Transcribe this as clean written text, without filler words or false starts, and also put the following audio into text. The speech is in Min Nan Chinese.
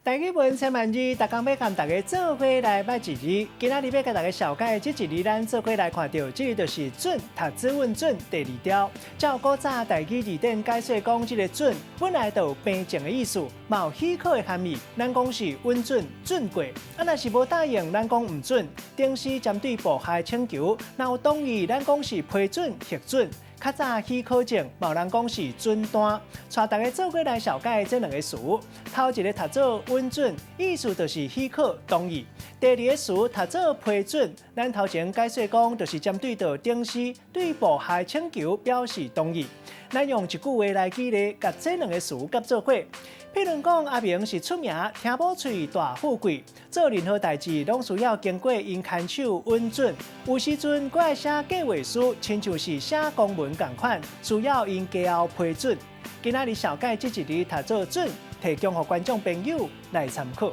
台語文千萬字，逐工欲共大家做伙來捌一字。今仔日欲共大家紹介這一字，咱做伙來看著，這个就是準，讀做穩準第二條。照古早台語字典解說講，這个準本來就有平靜的意思，嘛有許可的含義。咱講是穩準、準過。啊，若是無答應，咱講毋準。頂司針對部下的請求，若有同意，咱講是批准、核准。較早許可證，嘛有人講是准單。帶大家做伙來紹介這兩个詞。頭一个讀做穩準，意思就是許可、同意。第二个詞讀做批准，咱頭前解說講，就是針對著頂司對部下請求表示同意。咱用一句話來舉例，共這兩个詞結做伙。譬如講，阿明是出名聽某喙大富貴，做任何代誌攏需要經過𪜶牽手允准。有時陣閣愛寫計劃書，親像是寫公文仝款，需要𪜶加後批准。今仔日紹介這一字讀做準，提供予觀眾朋友來參考。